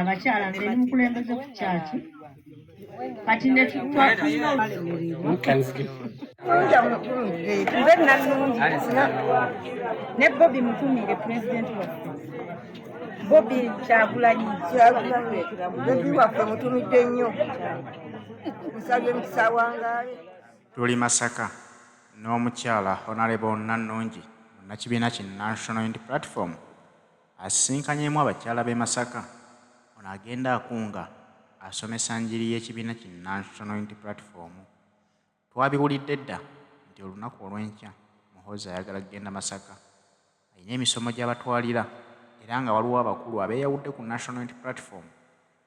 Abakyala, nze ndi mukulembeze ku kyaki. Kati netulina olulemererwa. Nze Nannungi ne Bobi Mutumire, pulezidenti waffe Bobi Kyagulanyi. Bobi waffe mutumidde nnyo, musabye mukisa, wangaale. Tuli Masaka n'omukyala Honorable Nannungi, munnakibiina ki National Unity Platform, asisinkanyemu abakyala b'e Masaka. Ono agenda akunga asomesa njiri y'ekibiina ki National Unity Platform. Twabiwulidde dda nti olunaku olw'enkya Muhoozi ayagala kugenda Masaka, alina emisomo gy'abatwalira, era nga waliwo abakulu abeeyawudde ku National Unity Platform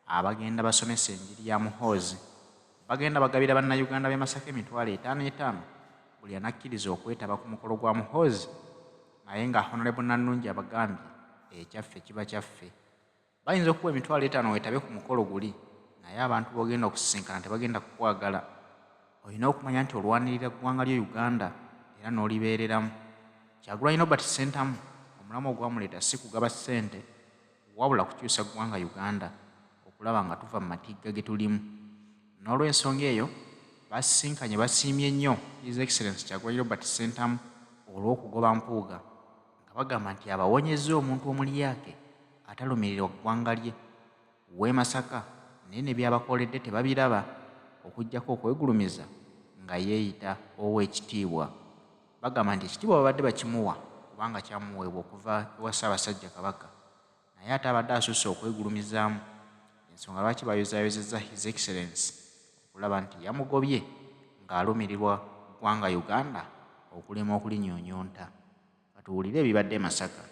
abagenda basomesa enjiri ya Muhoozi. Bagenda bagabira Bannayuganda b'e Masaka 500 500 buli anakkiriza okwetaba ku mukolo gwa Muhoozi. Naye nga Honorable Nannungi abagambye, ekyaffe kiba kyaffe. Bayinza okuwa 50,000 weetabe ku mukolo guli, naye abantu b'ogenda okusisinkana tebagenda kukwagala. Olina okumanya nti olwanirira ggwanga lyo Uganda era n'olibeereramu. Kyagulanyi Robert Ssentamu omulamwa ogwamuleeta si kugaba ssente, wabula kukyusa ggwanga Uganda okulaba nga tuva mu matigga ge tulimu. N'olw'ensonga eyo, basisinkanye basiimye nnyo His Excellence Kyagulanyi Robert Ssentamu olw'okugoba Mpuuga, nga bagamba nti abawonyezza omuntu omulyake atalumirirwa ggwanga lye w'e Masaka, naye ne by'abakoledde tebabiraba okuggyako okwegulumiza nga yeeyita Oweekitiibwa. Bagamba nti ekitiibwa babadde bakimuwa kubanga kyamuweebwa okuva ewa Ssaabasajja Kabaka, naye ate abadde asusse okwegulumizaamu, ensonga lwaki bayozaayozezza His Excellence okulaba nti yamugobye ng'alumirirwa ggwanga Uganda okulema okulinyuunyunta. Katuwulire ebibadde e Masaka.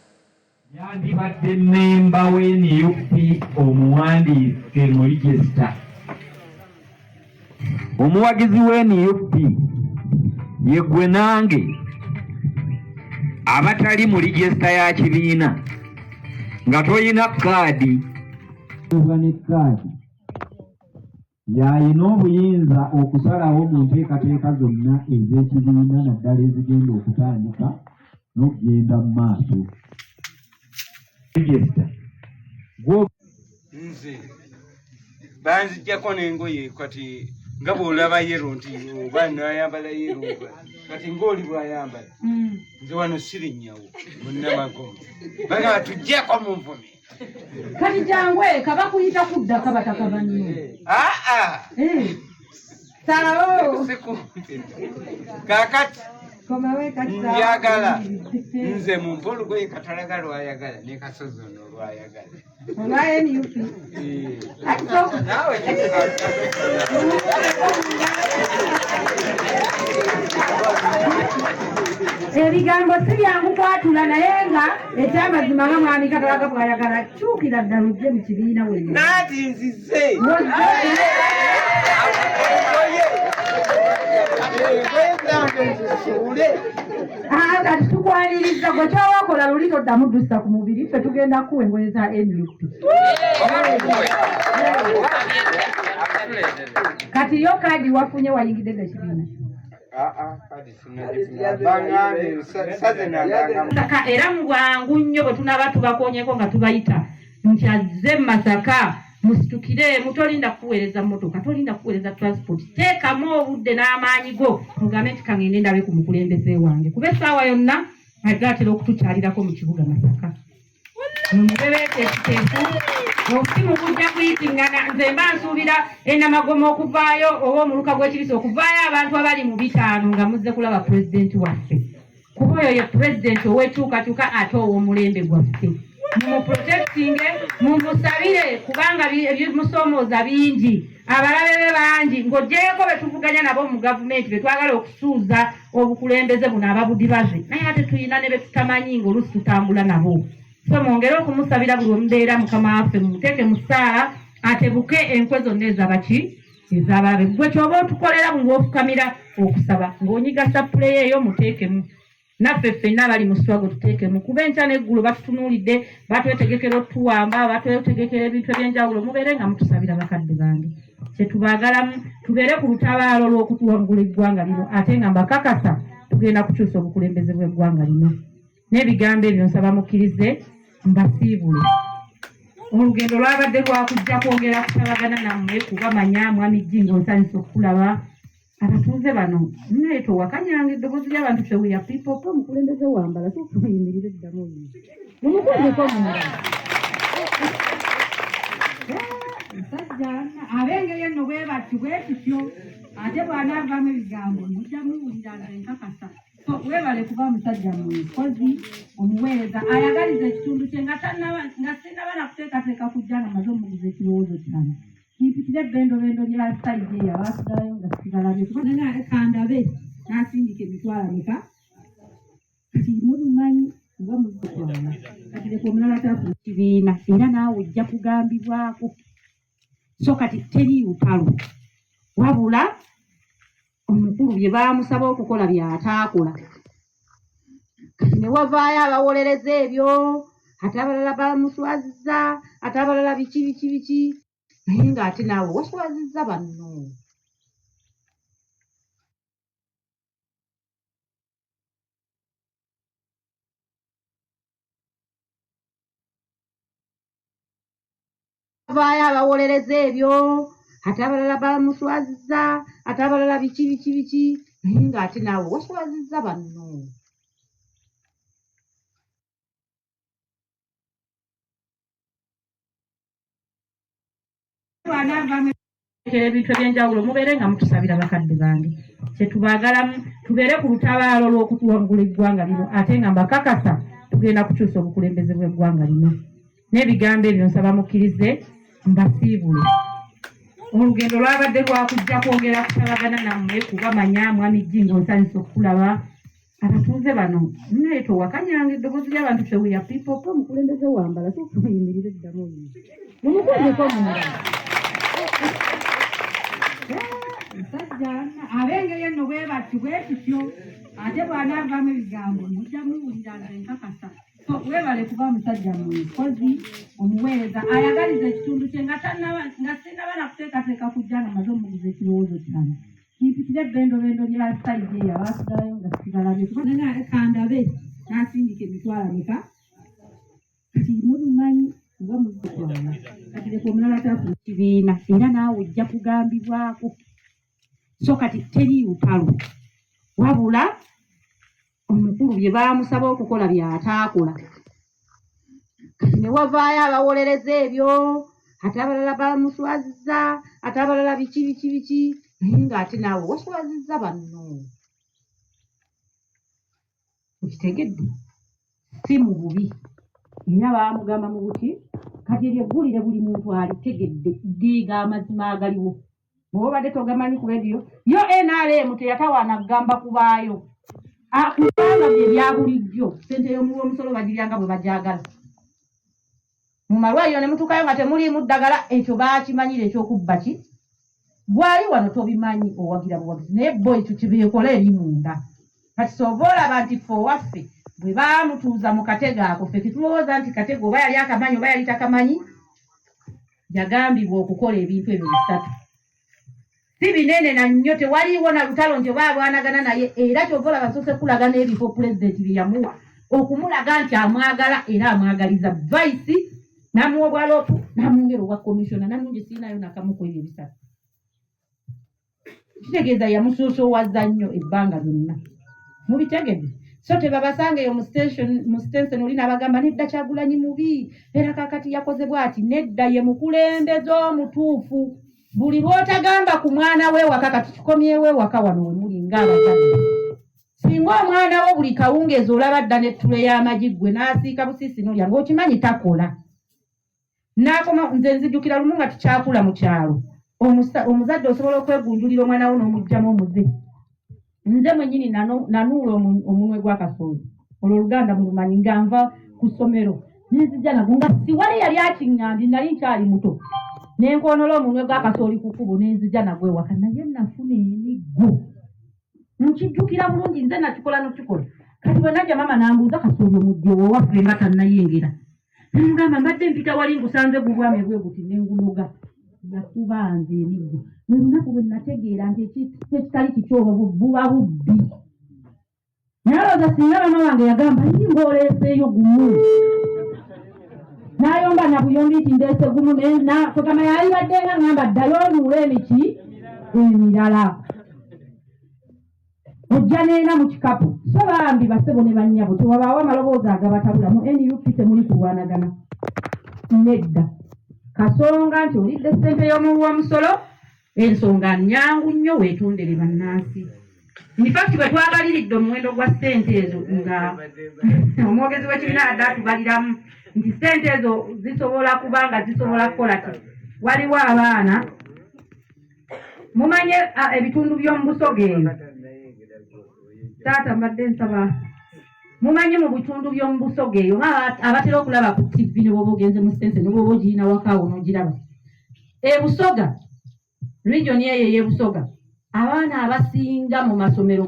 Yandibadde memba w'NUP omuwandiise mu register. Omuwagizi w'NUP ye ggwe nange abatali mu register ya kibiina, nga toyina kaadi ne kaadi, y'alina obuyinza okusalawo mu nteekateeka zonna ez'ekibiina, naddala ezigenda okutandika n'okugenda mu maaso. Register. Nze banzijjako n'engoye. Kati nga bw'olaba yellow, nti oba nayambala yellow, kati ng'oli bw'ayambala, nze wano sirinnyawo munnamagombe, bagamba tujjeko munvumi. Kati jangu eka, bakuyita kudda kabataka banno. Aa. Salawo. Sikumpi kakati. Komawo eka. Njagala nze mumpe olugoye Katalaga lwayagala ne Kasozi ono lwayagala. Olwa NUP. Naawe. Ebigambo si byangu kwatula, naye nga ekyamazima nga mwami Katalaga bw'ayagala, kyukira ddala ojje mu kibiina wenna. Naati nzize. Engoye zange nzisuule. Ah, kati tukwaniriza. Gwe kyoba okola luli toddamu ddusa ku mubiri, ffe tugenda kuwa engoye za NUP. Kati yo kaadi wafunye? Wayingidde dda ekibiina? Baŋŋambye saze nandanga. Masaka, era mu bwangu nnyo bwe tunaaba tubakonyeko nga tubayita nti azze mu Masaka, musitukire. Mutolinda kukuweereza mmotoka, tolinda kukuweereza transport, teekamu obudde n'amaanyi go mugambe nti kaŋŋende ndabe ku mukulembeze wange, kuba essaawa yonna agaatera okutukyalirako mu kibuga Masaka. Mubebeeteefuteefu, obusimu bujja kuyitingana. Nze mba nsuubira enamagoma okuvaayo oba omuluka gw'ekibisi okuvaayo abantu abali mu 50 nga muzze kulaba pulezidenti waffe, kuba oyo ye pulezidenti ow'ekyukakyuka ate ow'omulembe gwaffe. Mumuprotectinge, mumusabire, kubanga ebimusoomooza bingi, abalabe be bangi, ng'ogyeko be tuvuganya nabo mu gavumenti betwagala okusuuza obukulembeze buno ababudibaze, naye ate tulina ne betutamanyi ng'oluusi tutambula nabo. So mwongere okumusabira buli wemubeera. Mukama waffe mumuteeke mu ssaala, atebuke enkwe zonna ezabaki ez'abalabe. Gwe kyoba otukolera buli lwofukamira okusaba ng'onyiga sapule eyo, muteekemu naffe ffenna abali mu struggle, tuteekemu, kuba enkya n'eggulo batutunuulidde, batwetegekera otuwamba, batwetegekera ebintu ebyenjawulo. Mubeere nga mutusabira, bakadde bange. Kyetubaagalamu, tubeere ku lutabaalo olw'okutuwangula eggwanga lino, ate nga mbakakasa tugenda kukyusa obukulembeze bw'eggwanga lino. N'ebigambo ebyo nsaba mukkirize mbasiibule. Olugendo lwabadde lwakujja kwongera kutabagana nammwe kubamanya. Mwami Jjingo, nsanyusa okukulaba. Abatuuze bano naye towakanyanga eddoboozi ly'abantu. Ffe we are people po. Omukulembeze wambala sokuyimirira eddamu oyo mumukundeko mungalo. Musajja ab'engeri enno bwe bati bwe tutyo, ate bw'anaavaamu ebigambo mujja muwulira, nze nkakasa. So weebale kuba musajja mukozi, omuweereza, ayagaliza ekitundu kye. Nga tannaba, nga sinnaba nakuteekateeka kujja, nga maze omuguza ekirowoozo kyange kimpitire ebbendobendo lya side eyo, abaasigalayo nga sibalabye kandabe n'asindika emitwalo meka. Kati mubimanyi nga muzitwala, kati leka omulala taafuna kibiina, era naawe ojja kugambibwako. So kati teri lutalo, wabula omukulu bye baamusaba okukola by'ataakola. Kati ne wavaayo abawolereza ebyo, ate abalala bamuswaziza, ate abalala biki biki biki, naye ng'ate naawe waswazizza banno. Vaayo abawolereza ebyo, ate abalala bamuswaziza, ate abalala biki biki biki, naye ng'ate naawe waswazizza banno. Ebintu ebyenjawulo, mubeere nga mutusabira bakadde bange. Kyetubaagalamu, tubeere ku lutabaalo lw'okutuwangula eggwanga lino, ate nga mbakakasa tugenda kukyusa obukulembeze bw'eggwanga lino. N'ebigambo ebyo nsaba mukkirize mbasiibule. Olugendo lwabadde lwakujja kwongera kutabagana nammwe kubamanya. Mwami Jjingo, nsanyusa okukulaba. Abatuuze bano naye towakanyanga eddoboozi ly'abantu. Ffe we are people po. Omukulembeze wambala sokuyimirira eddamu oyo mumukundeko mungalo. Musajja ab'engeri enno bwe bati bwe tutyo, ate bw'anaavaamu ebigambo mujja muwulira, nze nkakasa. So weebale kuba musajja mukozi, omuweereza, ayagaliza ekitundu kye. Nga tannaba, nga sinnaba nakuteekateeka kujja, nga maze omuguza ekirowoozo kyange kimpitire ebbendobendo lya side eyo, abaasigalayo nga sibalabye kandabe n'asindika emitwalo meka. Kati mubimanyi nga muzitwala, kati leka omulala taafuna kibiina, era naawe ojja kugambibwako. So kati teri lutalo, wabula omukulu bye baamusaba okukola by'ataakola. Kati ne wavaayo abawolereza ebyo, ate abalala bamuswaziza, ate abalala biki biki biki, naye ng'ate naawe waswazizza banno. Okitegedde? Si mu bubi, era baamugamba mu buki. Kati eryo eggulire buli muntu alitegedde, geega amazima agaliwo. Bw'oba obadde togamanyi ku rediyo yo, NRM teyatawaana kugamba kubaayo, kubanga bye bya bulijjo. Sente y'omuwa omusolo bagiryanga bwe bagyagala mu malwaliro, ne mutuukayo nga temuliimu ddagala. Ekyo baakimanyira, ekyokubba ki gwali wano tobimanyi, owagira buwagizi, naye bo ekyo kyebeekola eri munda. Kati soova olaba nti ffe owaffe bwe baamutuuza mu katego ako, ffe tetulowooza nti katego oba yali akamanyi oba yali takamanyi. Yagambibwa okukola ebintu ebyo bisatu, si binene na nnyo, tewaliiwo na lutalo nti oba alwanagana naye. Era kyova olaba nsoose kulaga n'ebifo pulezidenti bye yamuwa okumulaga nti amwagala era amwagaliza. Vice n'amuwa obwa LOP, n'amwongera obwa commissioner. Nannungi siinayo nakamu ku ebyo ebisatu, kitegeeza yamusoosowaza nnyo ebbanga lyonna. Mubitegedde? So tebabasanga eyo mu station oli n'abagamba nedda, Kyagulanyi mubi, era kakati yakoze bw'ati. Nedda, ye mukulembeze omutuufu. Buli lw'otagamba ku mwana we waka, kati kikomyewo ewaka wano we muli ng'abazadde. Singa omwana wo buli kawungeezi olaba dda n'ettule y'amagi ggwe n'asiika busiisi n'olya ng'okimanyi takola, n'akoma. Nze nzijukira lumu nga tukyakula mu kyalo, omuzadde osobola okwegunjulira omwana wo n'omuggyamu omuze. Nze mwennyini nanuula omunwe gwa kasooli, olwo oluganda mulumanyi, nga nva ku ssomero nenzija nagwo nga siwali yali akiŋŋambye, nali nkyali muto, nenkonola omunwe gwa kasooli ku kkubo nenzija nagwo ewaka, naye nafuna emiggo. Nkijjukira bulungi, nze nakikola nokikola. Kati bwe najja maama nambuuza, kasooli omujje owaffe nga tannayingira, nemugamba mbadde mpita wali ngusanze gubwame bwe guti nengunoga. Yakuba nze emiggo. Lwe lunaku bwe nategeera nti ekitali kikyoba buba bubbi. Nalowooza singa maama wange yagamba yi ng'oleeseeyo gumu. N'ayomba na buyombi nti ndeese gumu kwegamba yalibadde nga ŋŋamba ddayo onuule emiki emirala ojja neena mu kikapu. So bambi basebo ne bannyabo, tewabaawo amaloboozi agabatabula. Mu NUP temuli kulwanagana, nedda. Kasonga nti olidde ssente y'omuwi w'omusolo, ensonga nnyangu nnyo, weetondere bannansi. In fact bwe twabaliridde omuwendo gwa ssente ezo nga omwogezi w'ekibiina adde atubaliramu nti ssente ezo zisobola kuba nga zisobola kukola ki. Waliwo abaana mumanye ebitundu by'omu Busoga eyo, taata mbadde nsaba mumanye mu bitundu by'omu Busoga eyo nga abatera okulaba ku TV ne bw'oba ogenze mu ssente ne bw'oba ogirina wakaawo n'ogiraba. E Busoga, region eyo ey'e Busoga, abaana abasinga mu masomero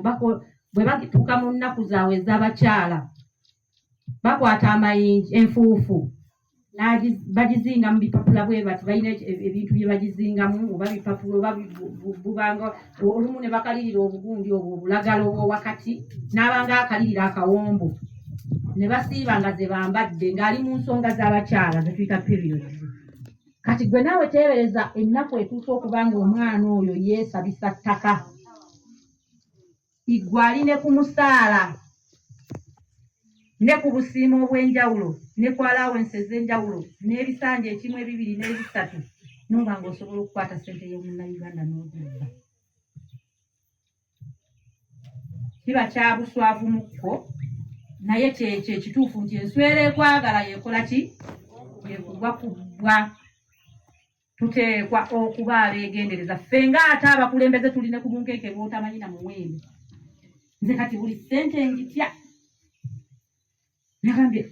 bwe batuuka mu nnaku zaabwe ez'abakyala bakwata amayinja, enfuufu bagizinga mu bipapula bwe bati, balina ebintu bye bagizingamu oba bipapula oba bubanga olumu ne bakalirira obugundi obwo obulagala obw'owakati n'abanga akalirira akawombo ne basiiba nga ze bambadde ng'ali mu nsonga z'abakyala ze tuyita periods. Kati gwe naawe teebereza ennaku etuuka okuba nga omwana oyo yeesabisa ttaka, igwe ali ne ku musaala ne ku busiimo obw'enjawulo ne ku allowance ez'enjawulo n'ebisanja ekimu ebibiri n'ebisatu, noba ng'osobola okukwata ssente y'omunnayuganda n'ogibba. Kiba kya buswavu mukko, naye kyekyo ekituufu nti enswera ekwagala yekola ki? Yekugwa kubbwa. Tuteekwa okuba abeegendereza ffe ng'ate abakulembeze tulina ku bunkenke bw'otamanyi na muwendo. Nze kati buli ssente ngitya, nagambye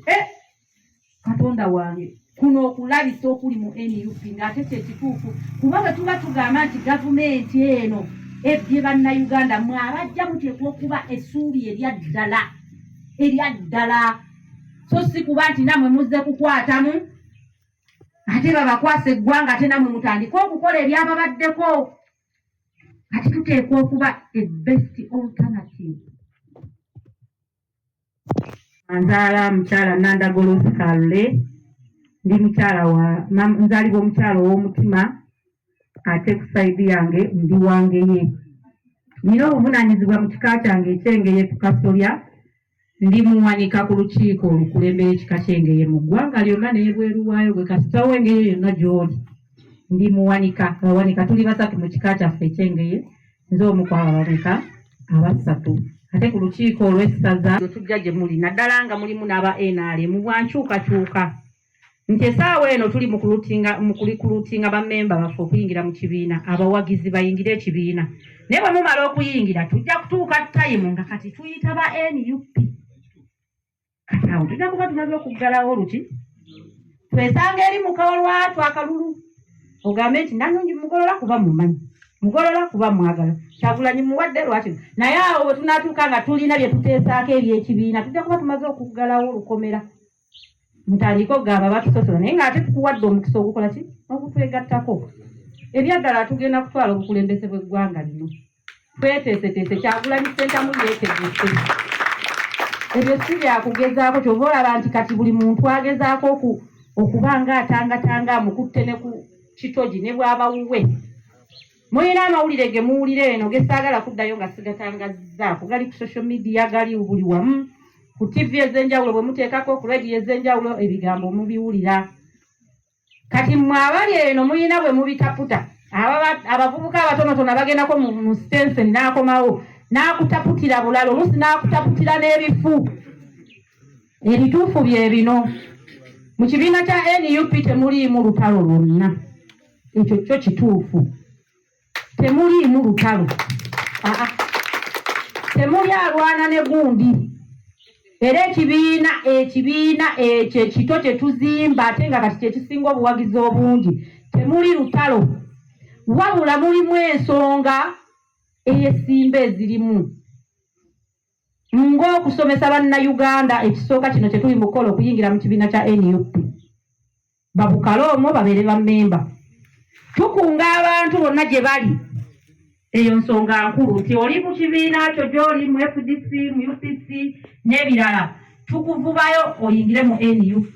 Katonda wange, kuno okulabisa okuli mu NUP ng'ate kyekituufu, kuba bwe tuba tugamba nti gavumenti eno ebbye bannayuganda, mwe abajja muteekwa okuba essuubi erya ddala erya ddala, so si kuba nti nammwe muzze kukwatamu ate babakwasa eggwanga ate nammwe mutandike okukola ebyababaddeko. Kati tuteekwa okuba a best alternative. Nzaala mukyala Nandagolo Kalule, ndi mukyala wa nzaalibwa omukyala ow'omutima, ate ku sayidi yange ndi wangeye. Nina obuvunaanyizibwa mu kika kyange eky'Engeye ku kasolya, ndi muwanika ku lukiiko olukulembera ekika ky'Engeye mu ggwanga lyonna n'ebweru waayo. Gwe kasita w'Engeye yonna gy'oli, ndi muwanika. Abawanika tuli basatu mu kika kyaffe eky'Engeye, nze omu ku abo abawanika abasatu. Ate ku lukiiko olw'essaza tujja gye muli naddala nga mulimu n'aba NRM bwankyukakyuka nti essaawa eno tuli mu kulikulutinga bammemba baffe okuyingira mu kibiina, abawagizi bayingire ekibiina. Naye bwe mumala okuyingira tujja kutuuka tayimu nga kati tuyita ba NUP. Kati awo tujja kuba tumaze okuggalawo oluki twesanga eri mukaolwatu akalulu ogambe nti Nannungi mugolola kuba mumanyi, mugolola kuba mwagala, Kyagulanyi muwadde lwaki. Naye awo bwe tunaatuuka nga tulina bye tuteesaako eby'ekibiina tujja kuba tumaze okuggalawo olukomera, mutandike okugamba batusosola, naye ng'ate tukuwadde omukisa ogukola ki? Okutwegattako. Ebyaddala tugenda kutwala obukulembeze bw'eggwanga lino, tweteeseteese. Kyagulanyi Ssentamu yeetegese, ebyo si byakugezaako. Kyova olaba nti kati buli muntu agezaako okuba nga atangatanga amukutte ne ku kitogi ne bw'aba wuwe. Mulina amawulire ge muwulira eno gesaagala kuddayo nga sigatangazzaako, gali ku social media, gali buli wamu ku TV ez'enjawulo, bwe muteekako ku radio ez'enjawulo ebigambo mubiwulira. Kati mmwe abali eno mulina bwe mubitaputa. Abavubuka abatonotono abagendako mu stensen n'akomawo n'akutaputira bulala, oluusi n'akutaputira n'ebifu. Ebituufu bye bino, mu kibiina kya NUP temuliimu lutalo lwonna, ekyo kyo kituufu, temuliimu lutalo, temuli alwana ne gundi. Era ekibiina ekyo ekito kye tuzimba ate nga kati kyekisinga obuwagizi obungi, temuli lutalo, wabula mulimu ensonga eyesimba ezirimu ng'okusomesa bannayuganda. Ekisooka kino kye tuli mu kukola okuyingira mu kibiina kya NUP, babukale omwo babeere bammemba, tukunga abantu bonna gye bali. Eyo nsonga nkulu nti oli mu kibiina kyo gy'oli mu FDC, mu UPC n'ebirala, tukuvubayo oyingire mu NUP.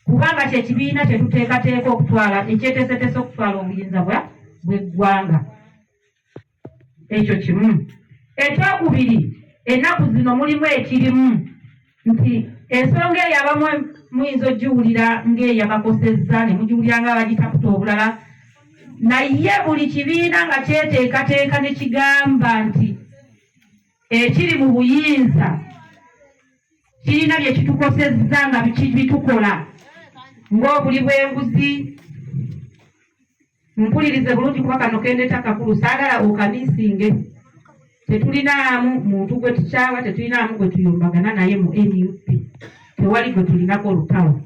Kubanga kye kibiina kye tuteekateeka okutwala, ekyeteeseteese okutwala obuyinza bwa bw'eggwanga. Ekyo kimu. Ekyokubiri, ennaku zino mulimu ekirimu nti ensonga eyo abamu muyinza ogiwulira ng'eyabakosezza ne mugiwulira ng'abagitaputa obulala, naye buli kibiina nga kyeteekateeka ne kigamba nti ekiri mu buyinza kirina bye kitukosezza nga bitukola ng'obuli bw'enguzi. Mpulirize bulungi kuba kano kendeeta kakulu, saagala okamisinge. Tetulinaamu muntu gwe tukyawa, tetulinaamu gwe tuyombagana naye mu NUP, tewali gwe tulinako olutalo.